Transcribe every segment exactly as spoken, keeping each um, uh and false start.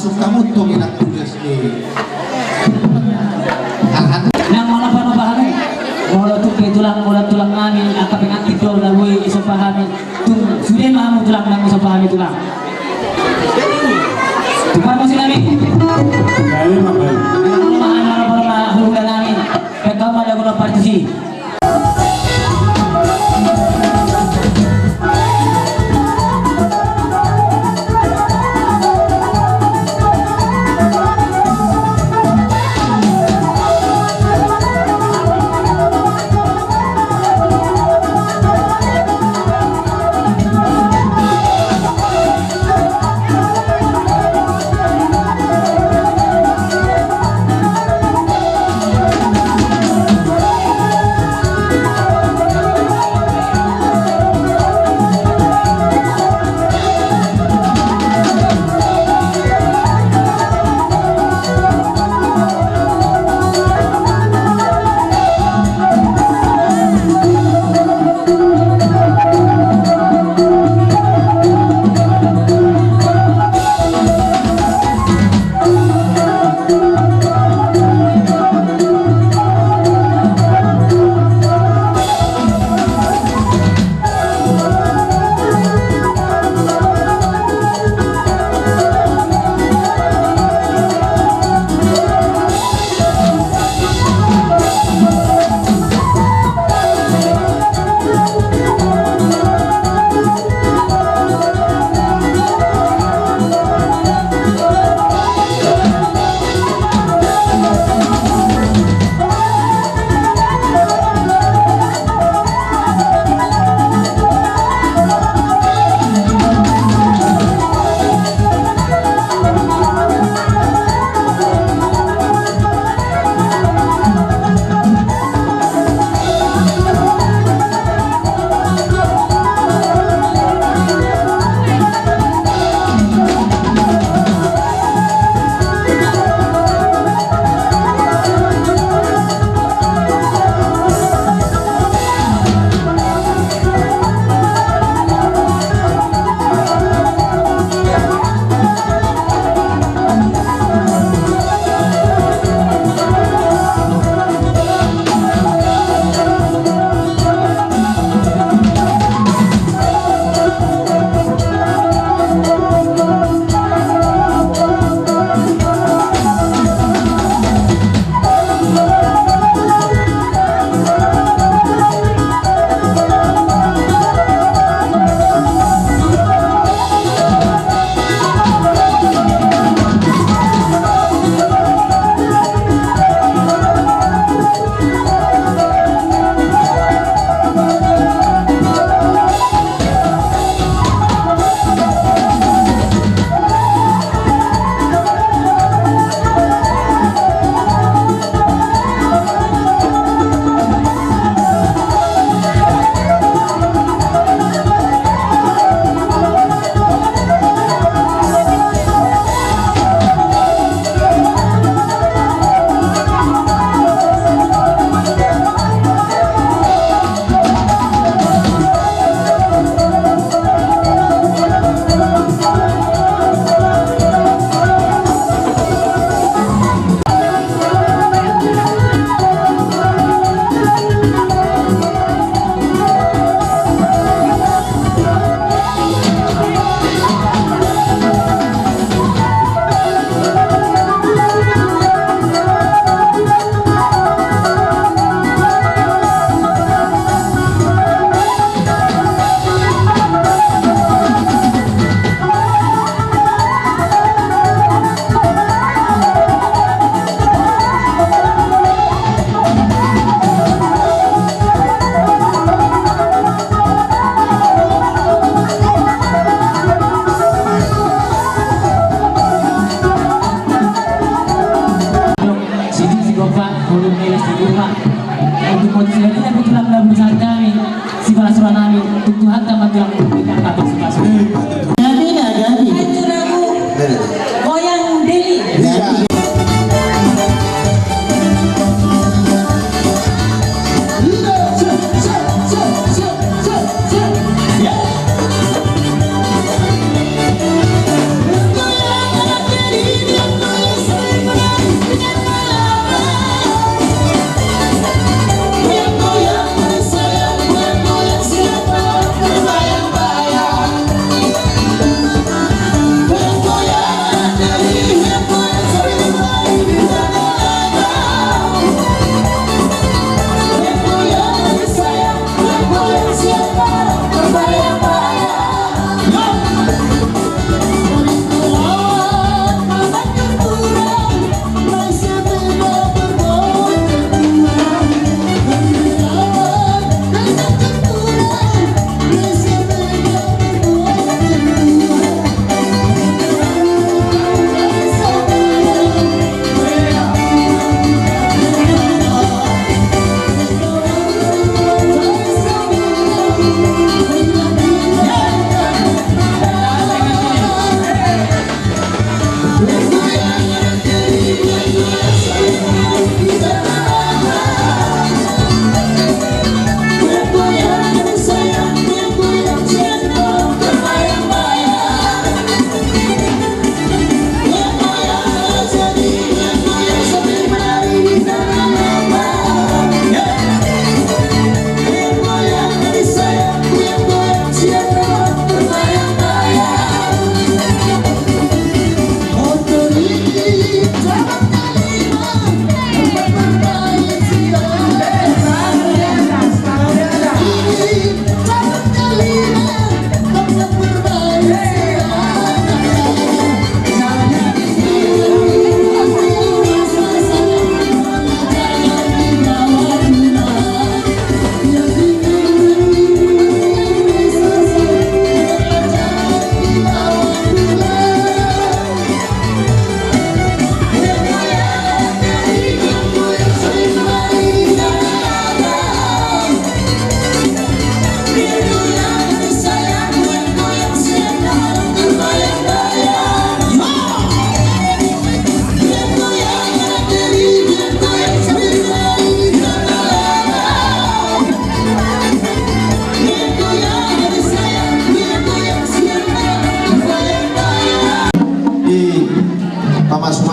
Suka muntong inang tugas ni. Aha. Nang mana pano pahami? Molo tung pe tulang, molo tulang nami, angka pengantin do na boi isomba hami. Tung sude ma hamu tulang nang isomba hami tulang. Tung parmusi nami. Baik, Pak, baik. Nang mana pano pahami, hurung nami. Pekka ma lagu na partisi.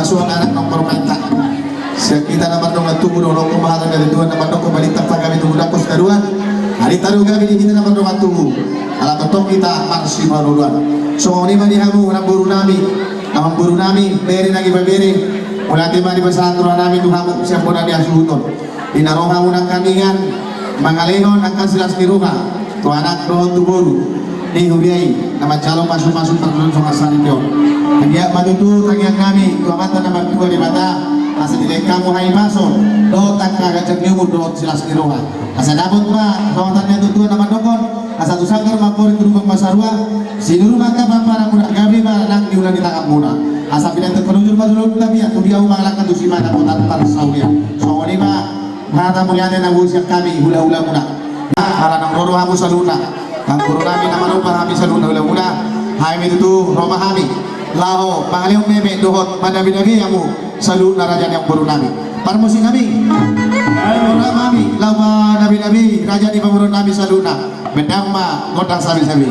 Suan anak nongkrong main tak. Sian hita na mardongan tubu dohot hata ni tuan na mandok balintang pagabe tubu dapos kaduan. Ari taru gabe di hita na mardongan tubu. Ala totong hita marsiparuduan. Songon i ma di hamu namboru nami, namboru nami, bere nang ibebere. Mauliate ma di pasahat roha nami tu hamu sian bona ni hasuhuton. Di na ro hamu nangkaningan mangalehon angka silas ni roha tu anak dohot tu boru ni huria i na manjalo pasupasu tardongan songon sari on. Anggiat ma tutu tangiang nami tu Amanta na martua Debata asa dilehon hamu hahipason dohot angka ganjang ni umur dohot silas ni roha. Asa dapot ma songon hata ni tuan na mandok on, asa tu sanggar ma amporik tu lubang ma sarua. Sinuru ma angka pamparanmuna, gabe ma nang di ula ni tanganmuna. Asa pinantikhon hujur ma jolo tapian tu dia umang langka tu si mana kota parsaulian. Songon i ma hata mauliate na boi sian hami hulahulamuna. Ala naung ro do hamu saluhutna. Nang boru nami na manomba hami saluhutna hulahulamuna. Hami tutu ro ma hami laho mangalehon meme dohot manabinabi hamu saluhutna raja ni amangboru nami. Parmusik nami. Ro ma hami laho manabinabi raja ni pamoruon nami saluhutna. Mendang ma gondang sabisabi.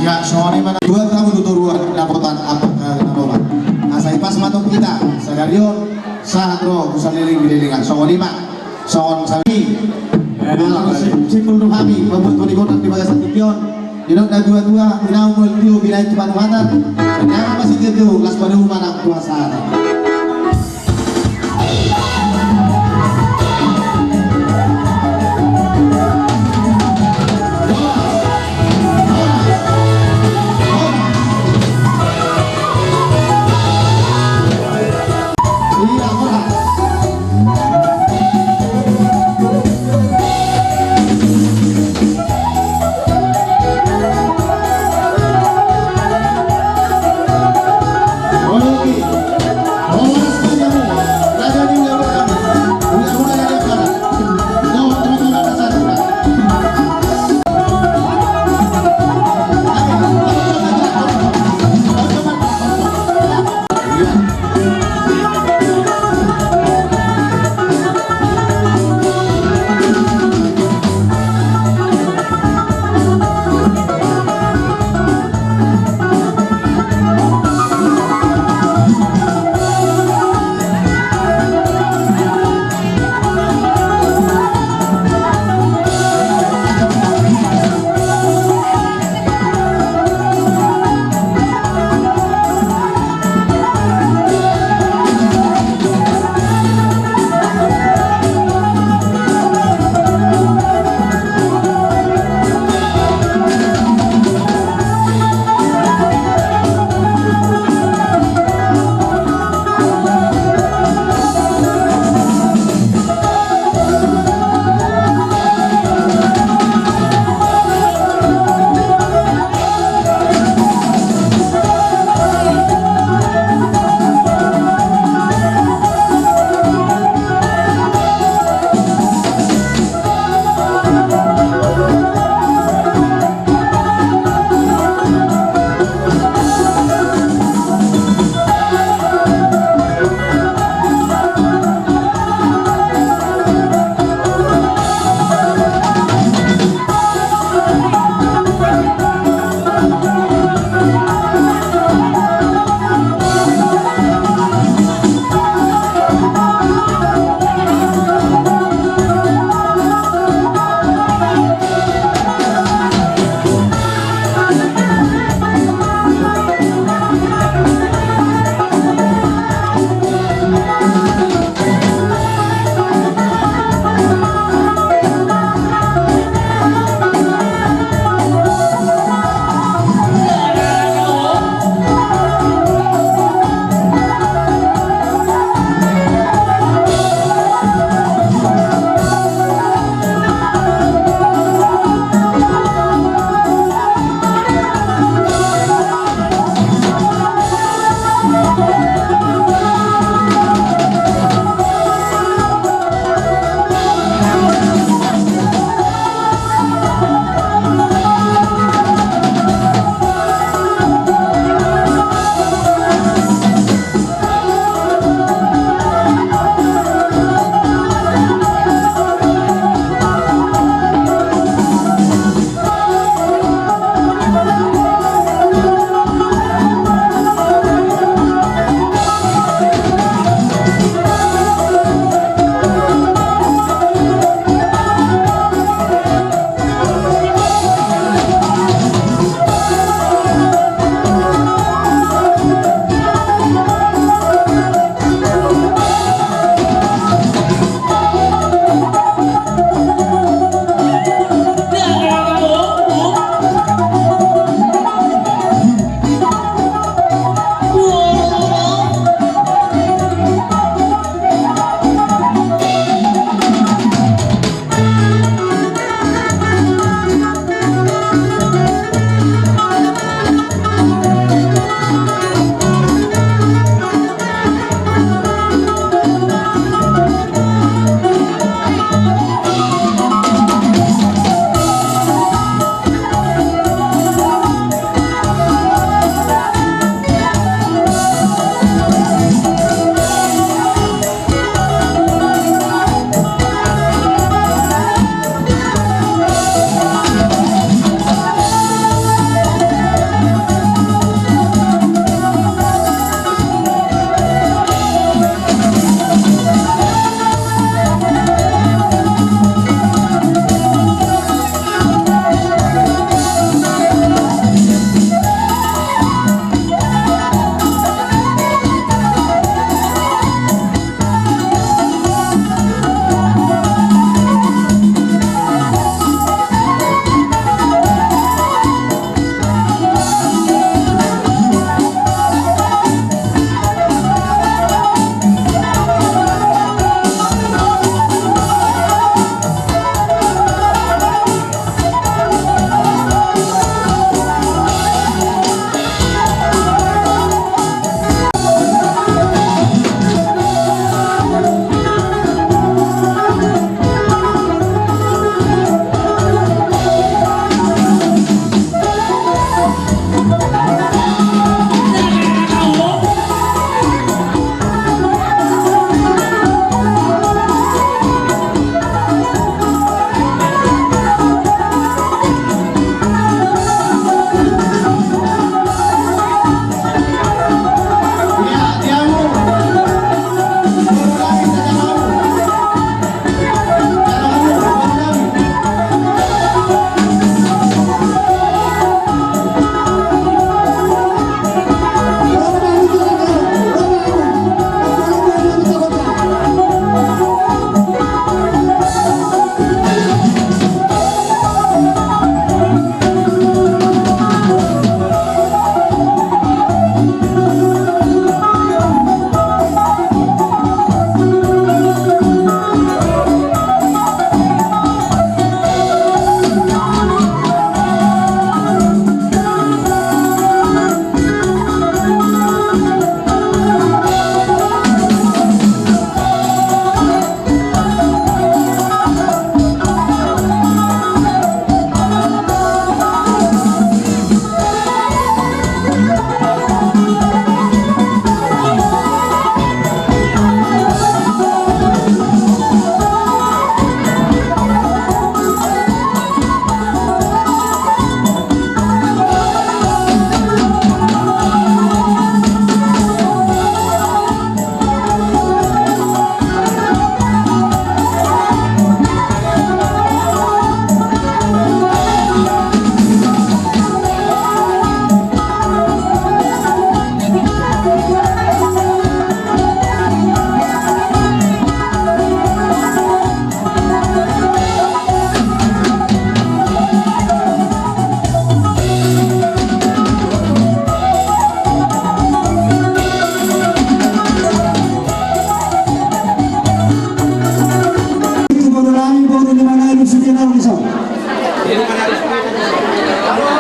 Ya, songon i ma na tuan tamu tu toruan dapotan apa, eh, dapotan. Asa ipas ma tong hita sadari on sahat ro tu saleleng ni lelengna. Songon i ma. Songon sabi. Eh, simpul do hami mambuat honi gondang di bagasan tingki on. Didok na tuatua, binahen ma tio, binahen tu panuhatan. Songon i ma sitio, las padomu ma nang tu hasahatan.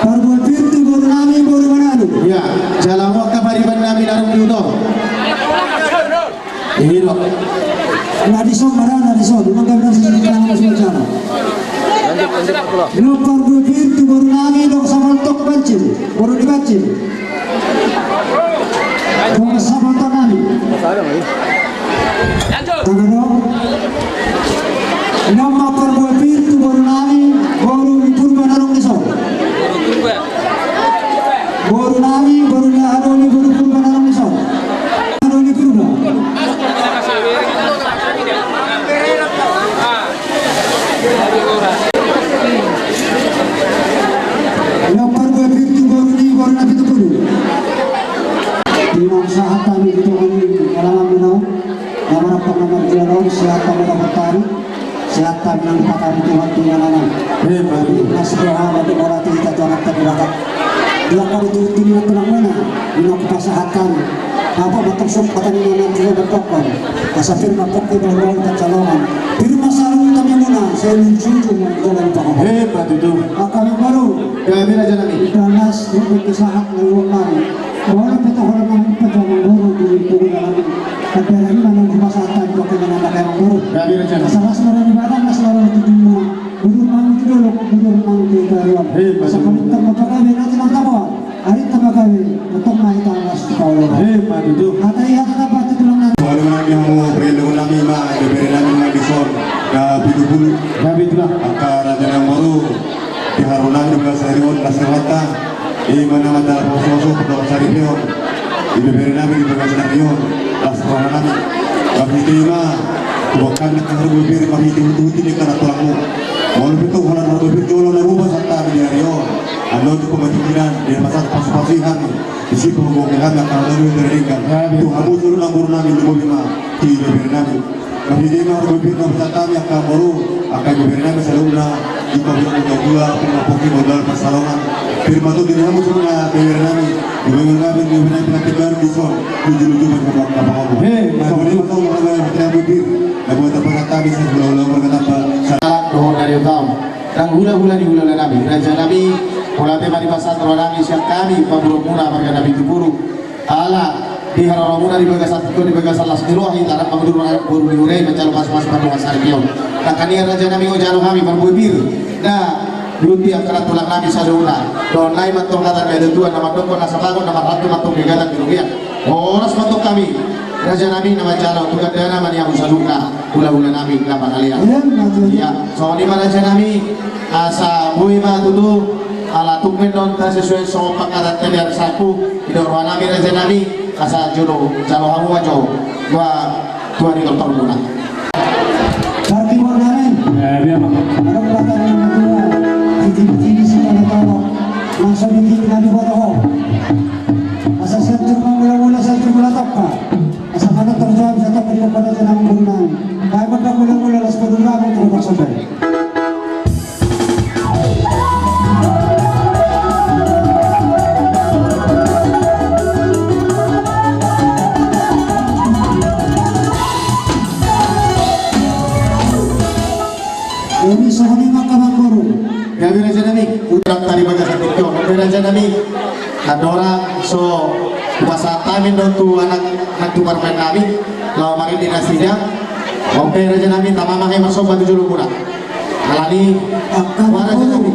Parbue pir tu boru nami, boru Manado. Ia, jala angka pariban nami na ro di huta on. Ido. Na dison ma da, na dison. Ima gabe na dison, na dison. Ima parbue pir tu boru nami, dok Sapaltok Bancil. Boru ni Bancil. Dok Sapaltok nami. Ima parbue pir tu boru nami, boru ni Purba na adong dison. Boru nami, boru ni Adoni, boru Purba na adong dison. Adoni Purba. Ima parbue pir tu boru ni, boru na Pitupulu. Ima sahat hami di tonga ni halaman muna on. Na marampok na marjual on, sehat ma dapotan. Sehat ma nang dipatari Tuhan tu inganan. Hebat. Las roha ma di bola tu hita tu anak tadi bakat. Dia kau tu tu ni tu nang mana? Ima hupasahat hami. Apa batok sok kata ni nang tu batok kon. Asa pir ma pok tu bawa bawa tak calongan. Pir ma salu tapi mana? Saya menuju tu jalan paham. Hebat itu. Akan baru. Gabe raja nami. Danas tu hupasahat lalu kami. Molo pe tu holan nami, pajaman boru di boru nami. Tapi hari ini mana hupasahat tu kami nang pakai boru. Gabe raja nami. Asa las ma di badan, las ma di tubuh. Boru nami tu dolok, boru nami tu daruan. Hebat. Sakali tak mapagabe nanti nang tabuan. Ari tak mapagabe, betul ma hita las tu paolo. Hebat itu. Hata ia tak dapat tu tulang nami. Boru nami hamu, boru nami ma, boru nami ma dison. Gabe Pitupulu. Gabe itulah. Angka raja nang boru. Di haroro nami di bagasan ari on, las ni rohanta. Ima na mandok poso-poso, mandok sari peon. Ibebere nami di bagasan ari on, las roha nami. Marhite i ma, tu angka na harbue pir, marhite huti-huti ni angka na tulangmu. Molo pe tu holan harbue pir jolo na boba sahat hami di ari on. Annon tu pamatikinan, di masa pasu-pasu i hami. Disi pamboke hami angka na harbue pir ringkot. Tu hamu saluhut nang boru nami, lumobi ma. Tu ibebere nami. Marhite i ma harbue pir na hupasahat hami angka boru, angka ibebere nami saluhutna, di pabia na dua, pir ma pongki modal pansalongan. Pir ma tu di hamu saluhutna ibebere nami, di bagian nami, di ibebere nami, pinantik baru dison, luju-luju ma di hamu angka pangomo. He, songon i ma tu harbue pir, na boi tarpasahat hami, sai hula-hula marga Tamba. Salam dohot dari utama. Nang hula-hula ni hula-hula nami, raja nami, mauliate ma di pasahat roha nami, sian hami, pamoruon muna, marga nami Pitupulu. Ala di haroromuna di bagasan tingki on, di bagasan las ni roha hita, anak panguduran, anak boru ni huria i, manjalo pasupasu, mandok sari peon. Nangkin i raja nami, hujalo hami parbue pir na diuti angka na tulang nami saluhutna. Dohot nai ma antong hata ni natuatua na mandokkon, na sapagon na marhalto ma antong gagatan di robean. Horas ma antong hami raja nami na manjalo, tu gandana ma nian saluhutna. Hula-hula nami na mangalean. Ia, songon i ma raja nami, asa boi ma tutu, ala tung ma annon tasesuaian songon pangkatanta di ari Sahat, didok roha nami raja nami, asa jolo, jalo hamu ma jo, dua, dua ni tortormuna. Parti bola nami. Ia, ia, Bang. Adong kata ni natua, titi-titi si mana tahu, langsung di titi nami bola ho. Asa siap cuma mula-mula, siap cuma latap, Pak. Asa mana terjadi satu kali kepada jenang guru nami. Baik, pada mula-mula las kedua, aku terima kasih. Jadi, sahani maka mangkuru. Gabe raja nami, udang tadi bagasan tingki on. Gabe raja nami, andorang so hupasahat hami do tu anak, anak tu parumaen nami, laho marende nasida. Oke, raja nami, tama ma hami marsomba tu jolo muna. Alani, wah, raja nami.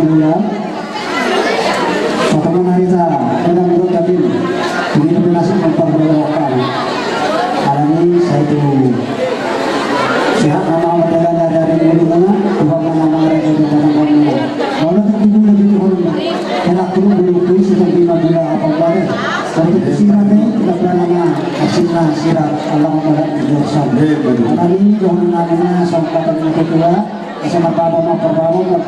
Ia, patongon hita, eda murut katin, ini pernah sempat berlawakan. Alani saya itu sehat nama awak dalam dari mulu mana, bukan nama ada di dalam kamu. Kalau tu guna di Tuhan, enak tu guna tu sudah lima bulan apa kemarin. Kalau tu sirah ni, tidak pernah nama, aslinya sirah Allah Taala di dosa. Alani dohon nama sombatan ketua. Asa marpabo ma, marpabo ma,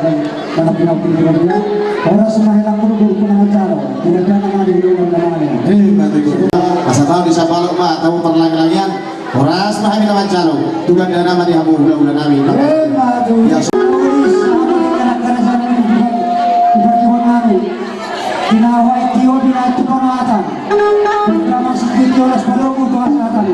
mana pinang pinang dia. Horas ma hela kuru kuru kuna mancalo. Tidak ada nama di luar nama dia. Eh, mati guru. Asa tahu di Sapaluk ma, tahu perlang-langian. Horas ma hami na mancalo. Tugan dana ma di hamu hula-hula nami. Eh, mati. Ya, so- Horas, sama dengan anak-anak zaman ini juga, juga, juga nami. Tinawa tio bina tu pamatan. Kita masuk di tio las palomu bahasatan.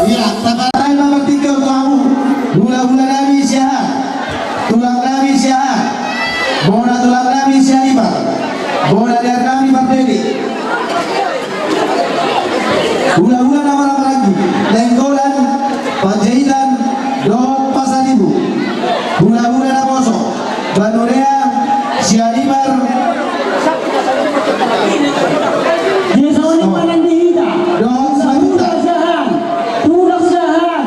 Ia, tapatai ma martingkol tu hamu, hula-hula nami siaha, tulang nami siaha, bona tulang nami siaha lima, bona liar nami pardede. Hula-hula na marhaha maranggi, Nainggolan, Panjaitan, dohot Pasaribu. Hula-hula na poso, Banureang, Sialimar. Dia sama ni panan di hita. Dohot Sialimar. Tulang sahan. Tulang sahan.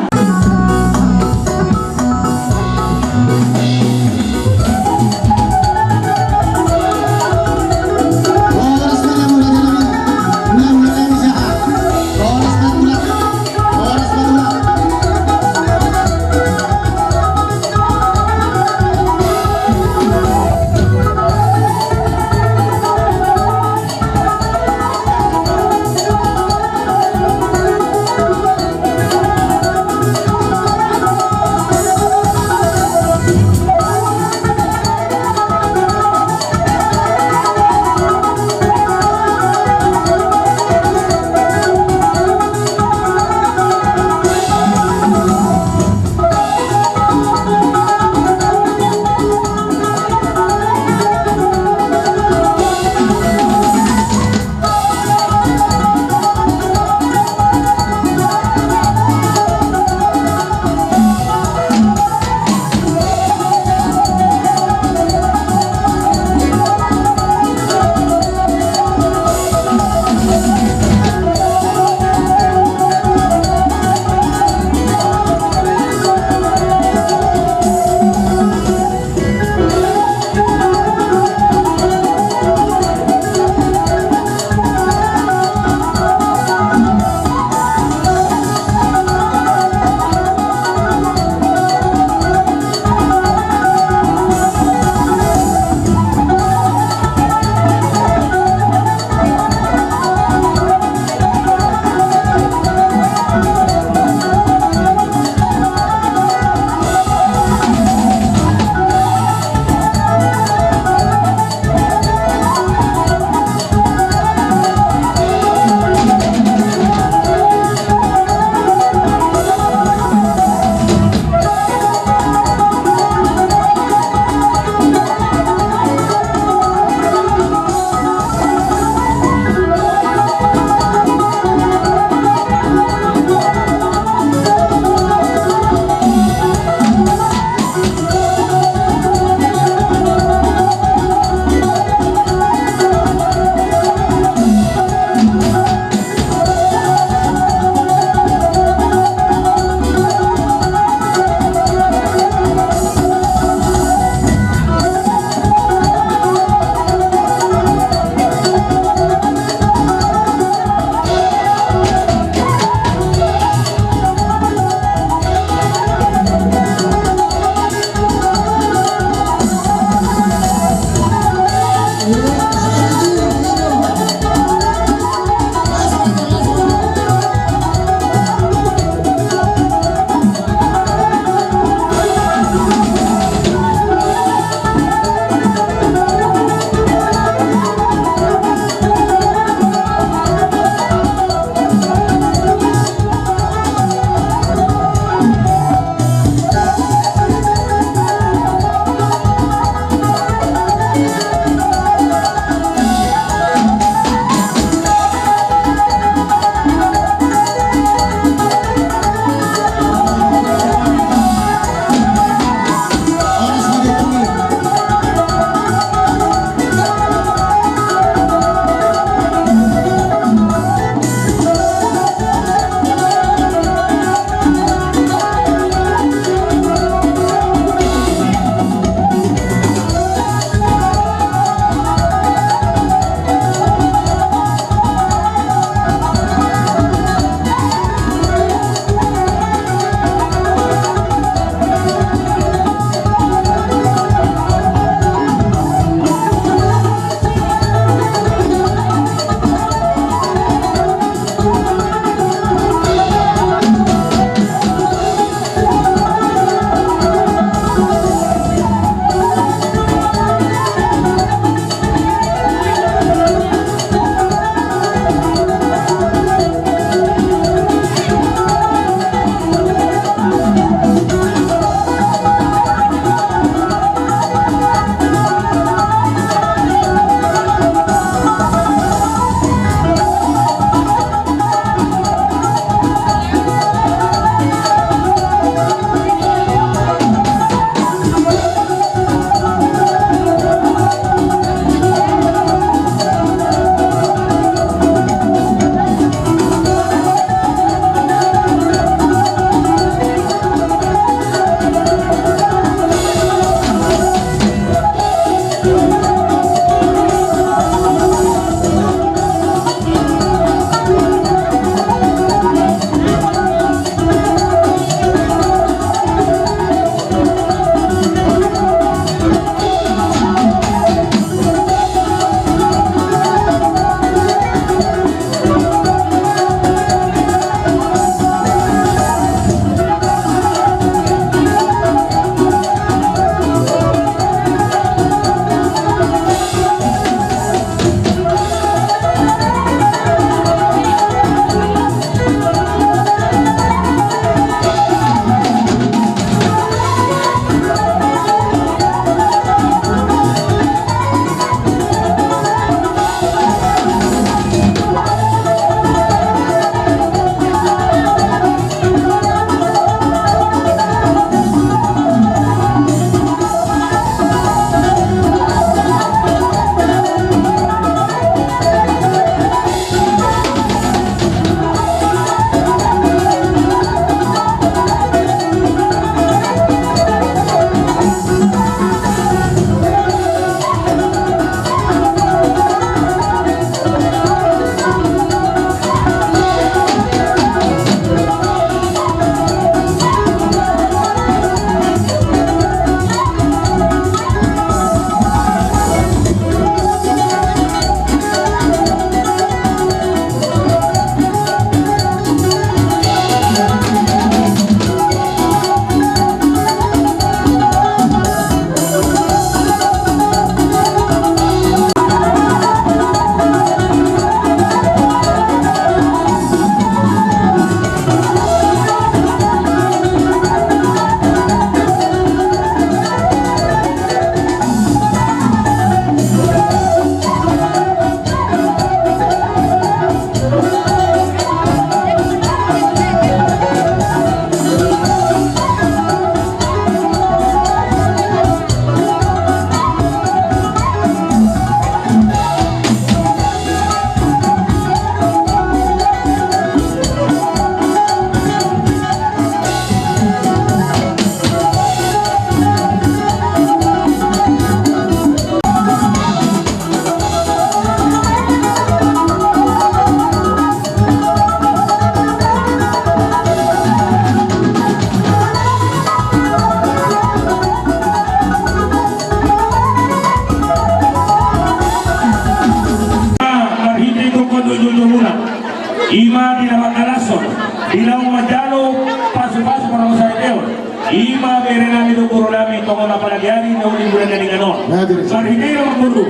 Ma bere nami dohot boru nami, tongon apala di ari na uli bulan na denggan on. Marhite i ma boru,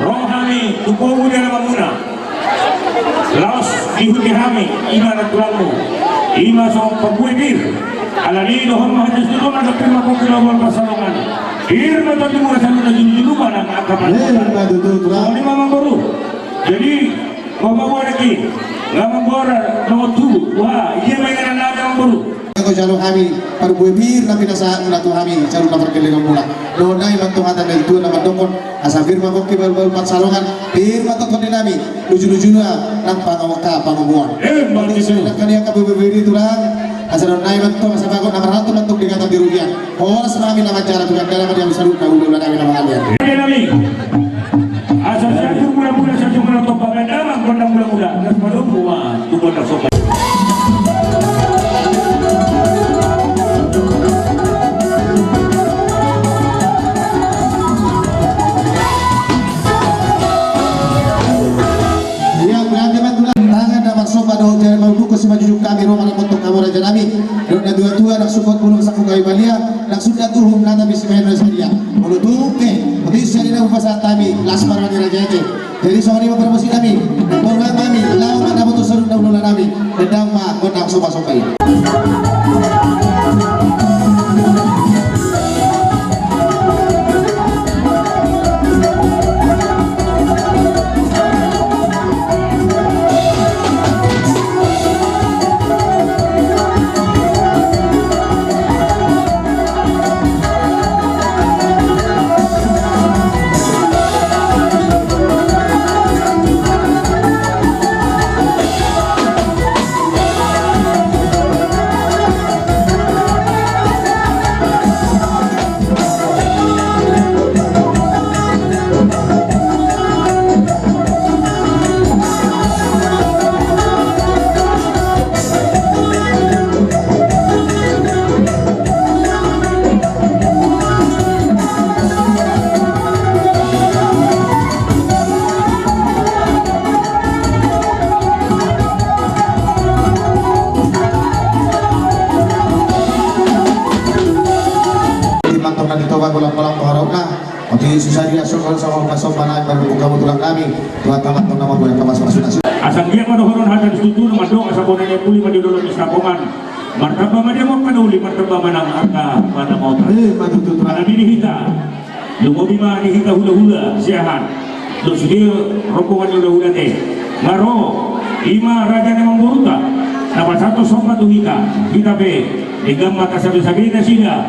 ro hami tu bogu ni alamanmuna. Laos dihuti hami, ima na tulangmu. Ima so parbue pir. Alani dohon ma hata sidohon na pir ma pokki na ombal pansalongan. Pir ma tondimuna saluhutna, julu-julu ma nang angka pansalongan. Ima tutu tulang. Songon i ma amangboru. Jadi, bapak buat lagi. Nggak mambuat nongot tubuh. Wah, iya ma inganan nami amangboru. Anggo jalo hami parbue pir na pinasahatmuna tu hami saluhut na pargellenganmuna. Dohononnami ma antong hata ni natuatua na mandokkon, asa pir ma pokki bahulbahul pansalongan, pir ma tongtong di nami lujulujuna nang pangomoan, pangomoan. Emma tutu. Nangkin angka parbue pir i tulang, asa dohononnami ma antong asa bagot na marhalto ma antong denggan di rugian. Horas ma hami na manjalo, tu gandana ma di hami saluhut na hulahula nami na mangalean. Hami asa sian tu mulamula, sian tu mulamula, tu pamadaman gondang mulamula, na sumadomu ma tu gondang sopa. Ia berarti ma tulang tangan na marsomba dohot jari marudukkon, simanjujung hami ro manambottong hamu raja nami. Dohot natuatua, nang sungkot bulung sangkut kayu balia, nang sundat uhum na tabi sibahen na sadia. Molo tung pe, otik sadia na hupasahat hami, las ma roha ni raja ate. Jadi songon i ma parmusik nami, boru hami, laho ma na boto saluhut na hulahula nami, dendang ma gondang sopa-sopa i. Di mantong na di Toba, golang-golang pangarahutna. Otik sadia songon, songon, songon na i, baru buka tulang nami. Tuhan tamat tong nama bulan kamas masuk. Asa anggiat ma dohonon hata ni situtu na mandok, asa bona ni puli ma di dolok ni Sapongan. Martamba ma di among na uli, martamba ma nang angka pandapotan. Eh, ma tutu tulang. Alani di hita. Lumobi ma di hita hulahula siahaan. Dohot sude rombongan ni hulahula ate. Nga ro, ima raja ni amangboruta. Na pasahathon somba tu hita. Hita pe, denggan ma tasabe-sabe nasida.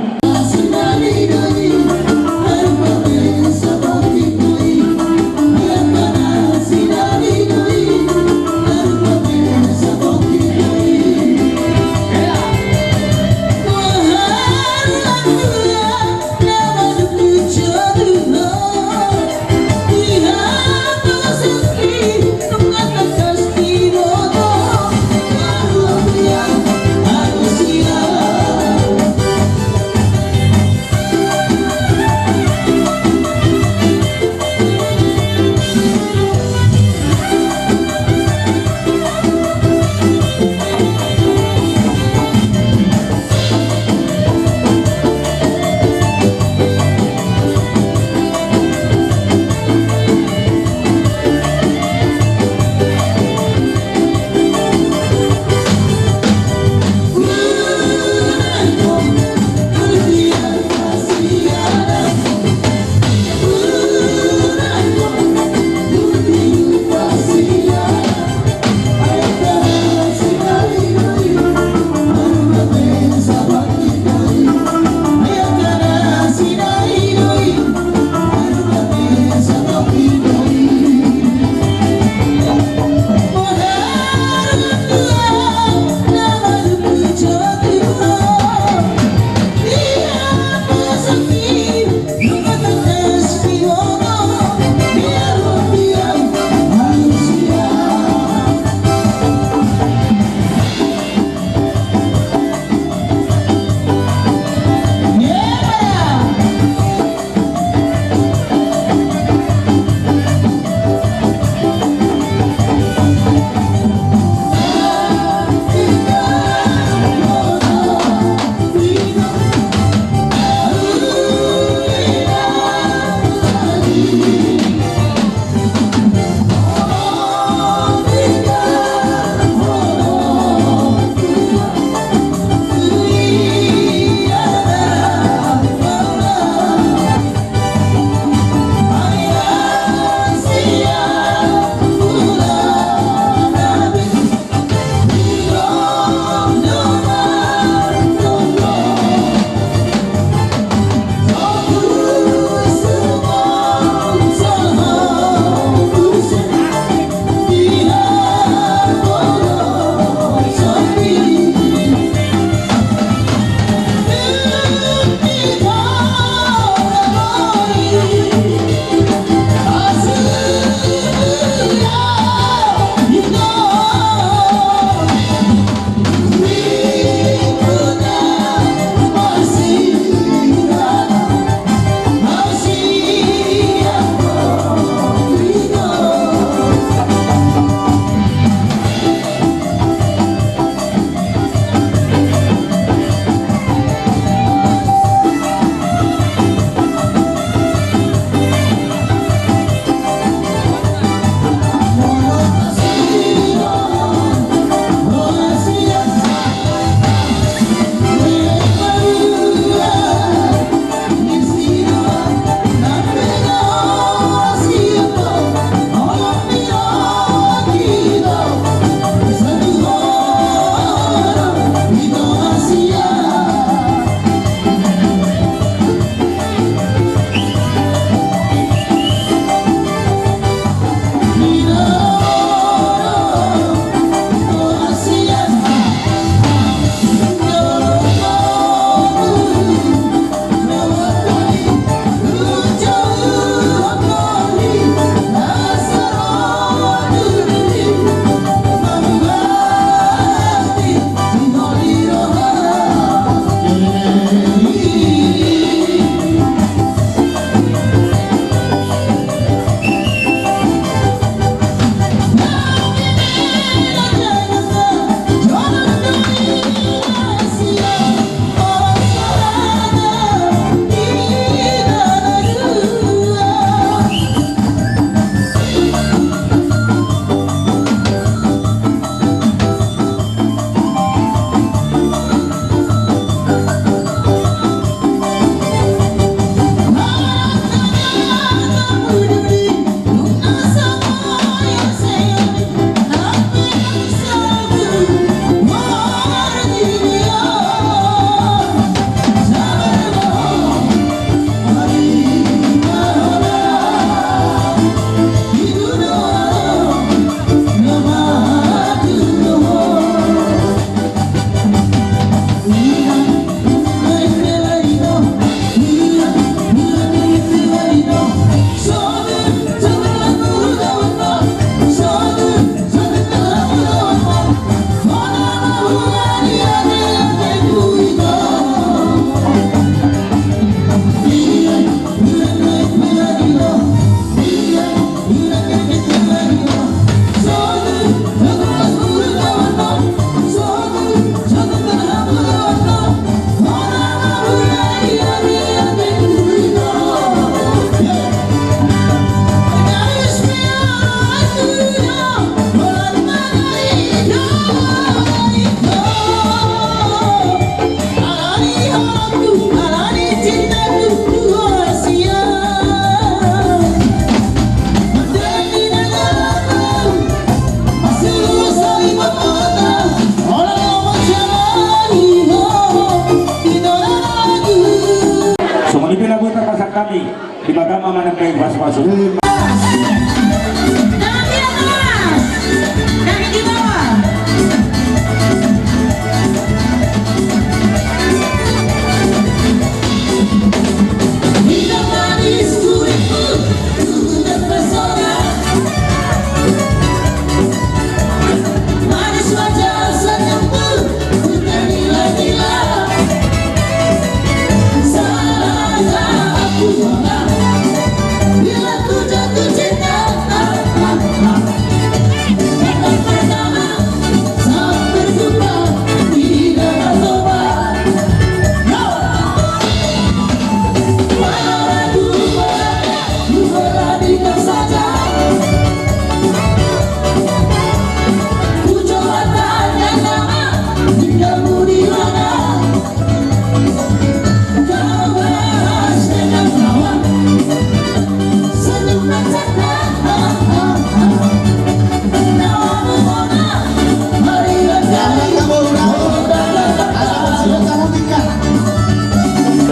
Di mana mana pe pas masuk.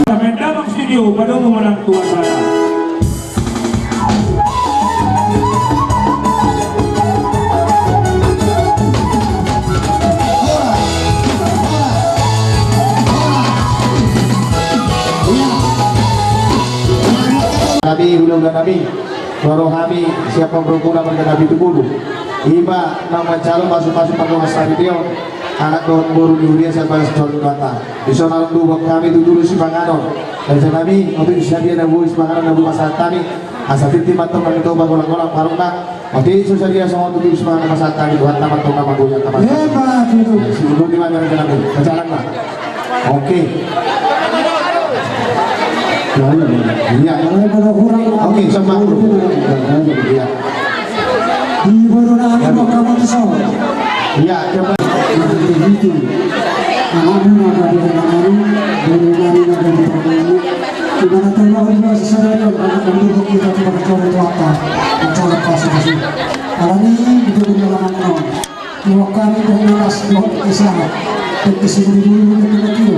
Kami damang studio, padomu menang tua sana. Hami hulahula nami, ro hami siap mamboan muna marga Napitupulu. Ima naung manjalo pasupasu pardongansaripeon anak dohot boru ni huria sian bagas jolma ta. Dison adong do buat hami tu jolo sipanganon. Raja nami, otik sadia na boi sipanganon na boi pasahat hami. Asa tintin ma antong mangido pagolanggolang parungna. Otik so sadia songon tu jolo sipanganon pasahat hami, Tuhanta ma antong na manggohi angka pasahat. Ema tutu. Sibutuhon ni mami raja nami. Pajalan ma. Oke. Iya. Oke, sama dulu. Iya. Di boru nami ma hamu tuson. Iya, coba. Itu. Anakmu na gabe anakmu, boru nami na gabe anakmu. Di mana tolong juga sesadari yang anak mendukung kita tu pakai coro tu apa? Coro pasupasu. Alani itu dengan anak. Iwakani dohot na las dohot na sahat. Dohot na simbulibuli dohot na tio.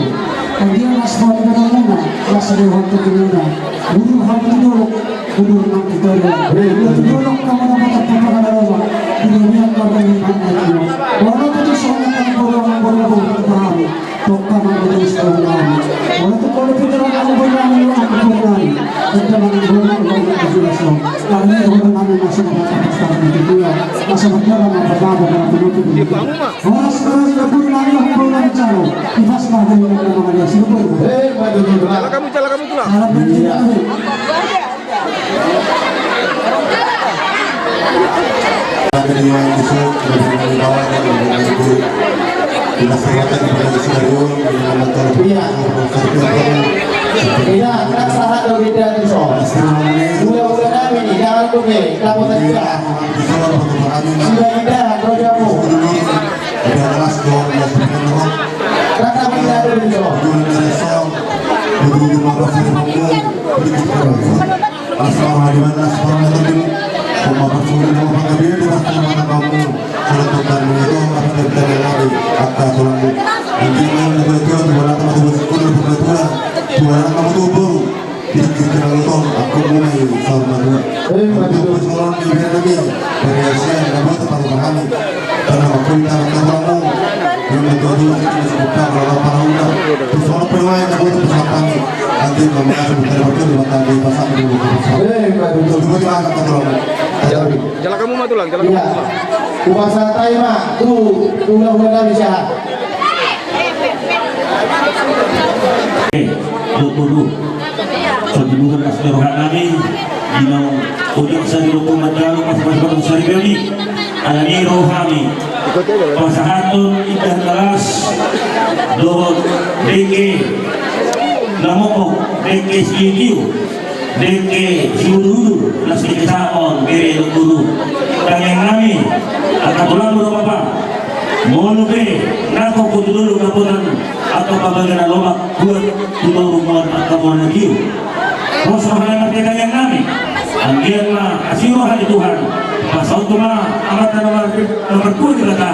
Anggiat las dohot na muna, las dohot na muna. Udur hamu tu dolok, udur nang tu dolok. Udur tu dolok hamu na mata papa kada roma. Udur nian marga ni anak na tio. Wala tu tu songon na tangkoro nang boru boru tu pahami. Toka mangutus kaulami. Walaupun kau lebih terang kamu bernami, aku bernami. Kita manggulung kamu ke jurasmu. Karena kau bernami masih dapat pasang di dunia. Masa berjalan apa kabar dalam penutup ini. Horas, horas, aku bernami, aku bernami Calo. Ibas lah dari nama dia, siapa itu? Eh, Pak Dodi, Pak. Jalan kamu, jalan kamu, jalan. Salam dan cinta. Iya. Iya, nang sahat do beda tu so. Hulahula nami ni, jangan lupa, tamu tadi. Sudah indah, rojamu. Raka Bintang Rizal. Eh, maju. Pasaran ni bere nami, bere sian, na buat pasaran kami. Karena waktu kita akan kamu, yang menjadi kita sebutkan kalau apa udah. Pasaran perwai, na buat pasaran kami. Nanti kami akan buka waktu di mata di pasar di buka pasar. Eh, maju. Dua, dua, akan kamu. Jalan kamu maju lang, jalan kamu maju lang. Iya. Kuasa tai ma, tu, tu udah, udah nami siap. Eh, tu, tu, tu. Songon i do las ni roha nami, di naung ojak sari rokok manjalo pasupasu pardongansaripeon i. Alani i ro hami pasahathon indahan na las dohot dengke na mokmok, dengke sitio, dengke siudurudur, las ni kesaon bere dohot boru. Tangiang nami, angka tulang dohot bapa, molo pe nangkok tu dolok dapotan angka parbagalan na lomak, buat tu toru muar angka muar na tio. Pos ma hamu martangiang nami. Anggiat ma asi roha ni Tuhan, pasaut ma amanta na mar-, na martua Debata,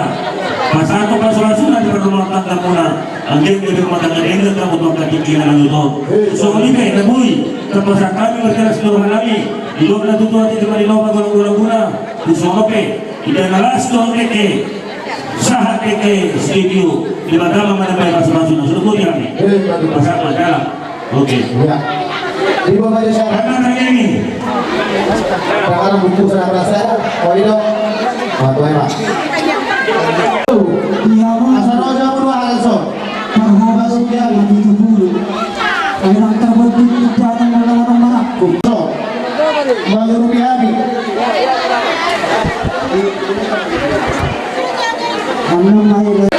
pasahat pasu-pasuna di parrumah tanggamuna. Anggiat gabe rumah tangga na indah, tabo tu angka tingki na naeng ito. Songon i pe na boi tapasahat hami marhite las ni roha nami, didok na tutu, atik ma di lomo golanggolang muna. Tu songon i pe, ida na las tu angka tingki, sahat tingki studio, Debata ma manambai pasu-pasuna. Sudah boi hami. Pasahat ma dalam. Oke. Iya. Di bawah itu siapa? Karena tanya ini. Sekarang buku saya merasa. Oh, ini dong. Bantu ya, Pak. Iya, Bang. Asal roja berdua langsung. Parhobas dia mati tubuh. Ayo, nang terbentuk itu akan melawan marahku. So. Baru rupiah habis.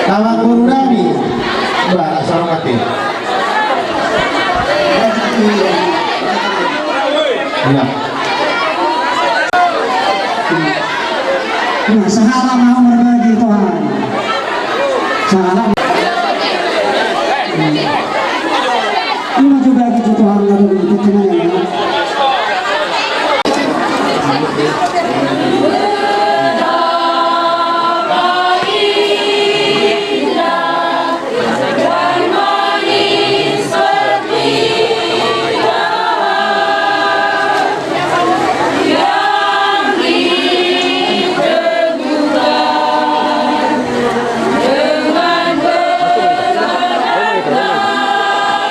Tawang boru nami. Ba, salah mati. Iya. Nah, sahala mau berbagi Tuhan. Sahala. Ima jo bagi tu Tuhan, lalu kita nanya.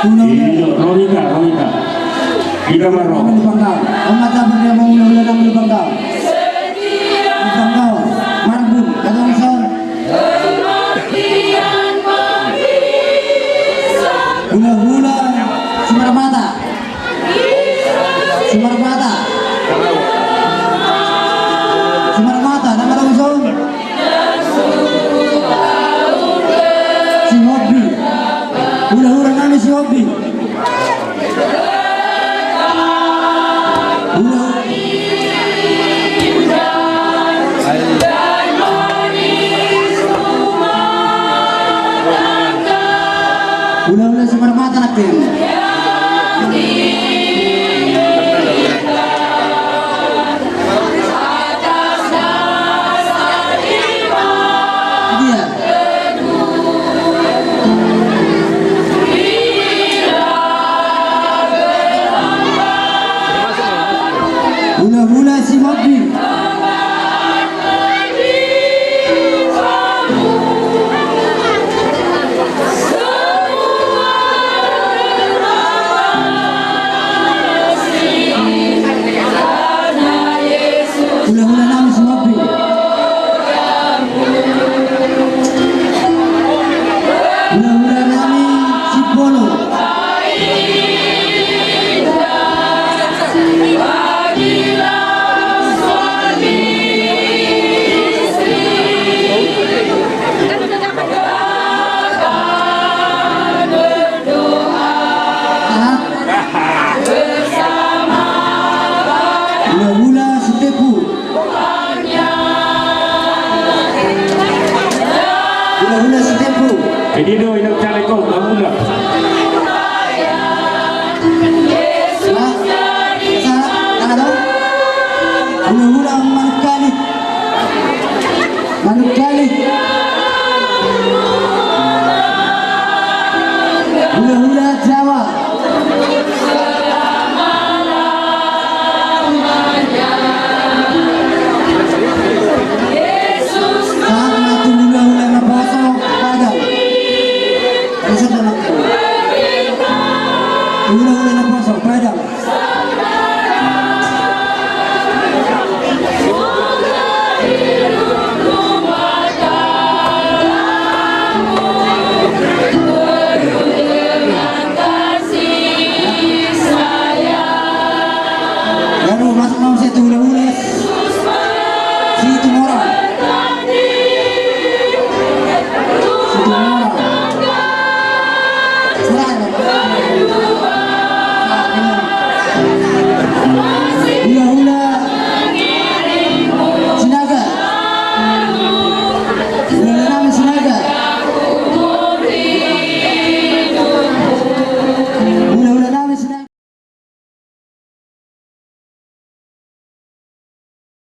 Iya, Rorita, Rorita. Kita baru. Kami di Pangkal. Omat apa dia mau ulang-ulang di Pangkal? Di Pangkal. Marbun, kata Wilson. Hula-hula, Simarmata. Simarmata. Simarmata, nama dong, Song? Si Hobi. Hula-hula nami si Hobi. Hula. Hula-hula Simarmata nangkin. Iya. Hula-hula si Hobi. Hula-hula nami si Hobi. Hula-hula nami si Polo. Hula-hula si Tepu. Hula-hula si Tepu. Jadi do, inang caleg kau, hula-hula.